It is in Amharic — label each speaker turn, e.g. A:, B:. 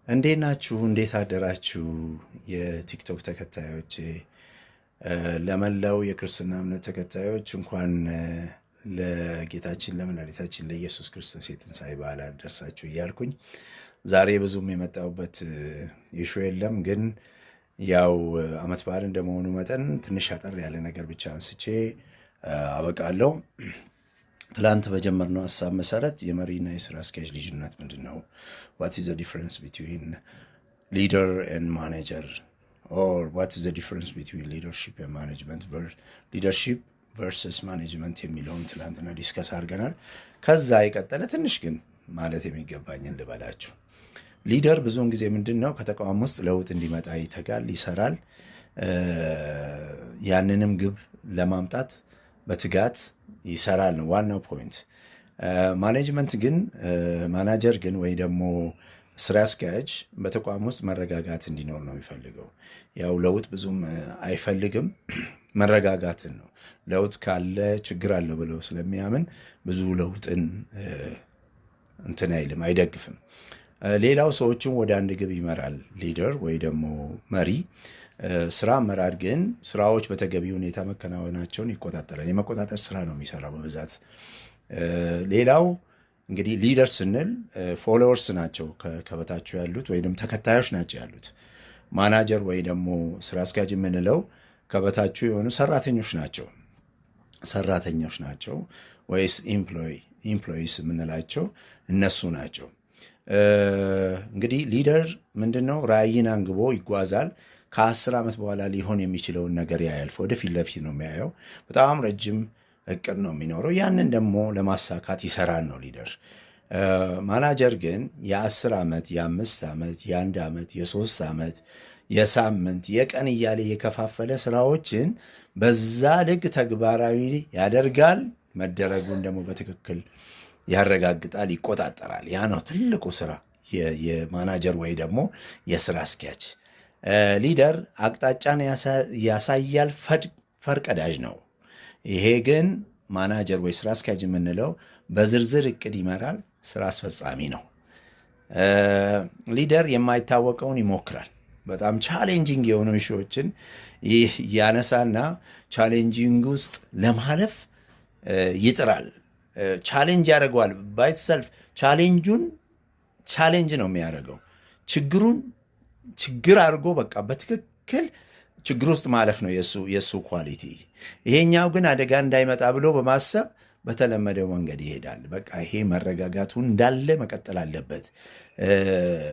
A: እንዴት ናችሁ? እንዴት አደራችሁ? የቲክቶክ ተከታዮቼ፣ ለመላው የክርስትና እምነት ተከታዮች እንኳን ለጌታችን ለመድኃኒታችን ለኢየሱስ ክርስቶስ የትንሣኤ በዓል አደረሳችሁ እያልኩኝ፣ ዛሬ ብዙም የመጣሁበት issue የለም፣ ግን ያው ዓመት በዓል እንደመሆኑ መጠን ትንሽ አጠር ያለ ነገር ብቻ አንስቼ አበቃለሁ። ትላንት በጀመርነው ሀሳብ መሰረት የመሪና የስራ አስኪያጅ ልዩነት ምንድን ነው? What is the difference between leader and manager, or what is the difference between leadership and management፣ leadership versus management የሚለውን ትላንትና discuss አድርገናል። ከዛ የቀጠለ ትንሽ ግን ማለት የሚገባኝን ልበላችሁ። Leader ብዙውን ጊዜ ምንድን ነው፣ ከተቋም ውስጥ ለውጥ እንዲመጣ ይተጋል፣ ይሰራል። ያንንም ግብ ለማምጣት በትጋት ይሰራል ነው ዋናው point። Management ግን፣ ማናጀር ግን ወይ ደግሞ ስራ አስኪያጅ በተቋም ውስጥ መረጋጋት እንዲኖር ነው የሚፈልገው። ያው ለውጥ ብዙም አይፈልግም፣ መረጋጋትን ነው። ለውጥ ካለ ችግር አለው ብለው ስለሚያምን ብዙ ለውጥን እንትን አይልም፣ አይደግፍም። ሌላው ሰዎችን ወደ አንድ ግብ ይመራል leader ወይ ደግሞ መሪ። ስራ አመራር ግን ስራዎች በተገቢ ሁኔታ መከናወናቸውን ይቆጣጠራል። የመቆጣጠር ስራ ነው የሚሰራው በብዛት። ሌላው እንግዲህ leader ስንል followers ናቸው ከበታቸው ያሉት ወይም ተከታዮች ናቸው ያሉት። ማናጀር ወይ ደግሞ ስራ አስኪያጅ የምንለው ከበታቹ የሆኑ ሰራተኞች ናቸው ወይስ employees የምንላቸው እነሱ ናቸው። እንግዲህ leader ምንድን ነው? ራዕይን አንግቦ ይጓዛል። ከ10 ዓመት በኋላ ሊሆን የሚችለውን ነገር ያያል። ወደፊት ለፊት ነው የሚያየው። በጣም ረጅም እቅድ ነው የሚኖረው። ያንን ደግሞ ለማሳካት ይሰራል ነው leader። ማናጀር ግን የ10 ዓመት፣ የ5 ዓመት፣ የ1 ዓመት፣ የ3 ዓመት፣ የሳምንት፣ የቀን እያለ የከፋፈለ ስራዎችን በዛ ልክ ተግባራዊ ያደርጋል። መደረጉን ደግሞ በትክክል ያረጋግጣል፣ ይቆጣጠራል። ያ ነው ትልቁ ስራ የማናጀር ወይ ደግሞ የስራ አስኪያጅ። Leader አቅጣጫን ያሳያል፣ ፈርቀዳጅ ነው። ይሄ ግን ማናጀር ወይ ስራ አስኪያጅ የምንለው በዝርዝር እቅድ ይመራል፣ ስራ አስፈጻሚ ነው። Leader የማይታወቀውን ይሞክራል። በጣም challenging የሆኑ issue ዎችን ይህ ያነሳና challenging ውስጥ ለማለፍ ይጥራል። Challenge ያደርገዋል። By itself challenge ኡን challenge ነው የሚያደርገው። ችግሩን ችግር አድርጎ በቃ በትክክል ችግር ውስጥ ማለፍ ነው የእሱ quality። ይሄኛው ግን አደጋ እንዳይመጣ ብሎ በማሰብ በተለመደው መንገድ ይሄዳል። በቃ ይሄ መረጋጋቱ እንዳለ መቀጠል አለበት።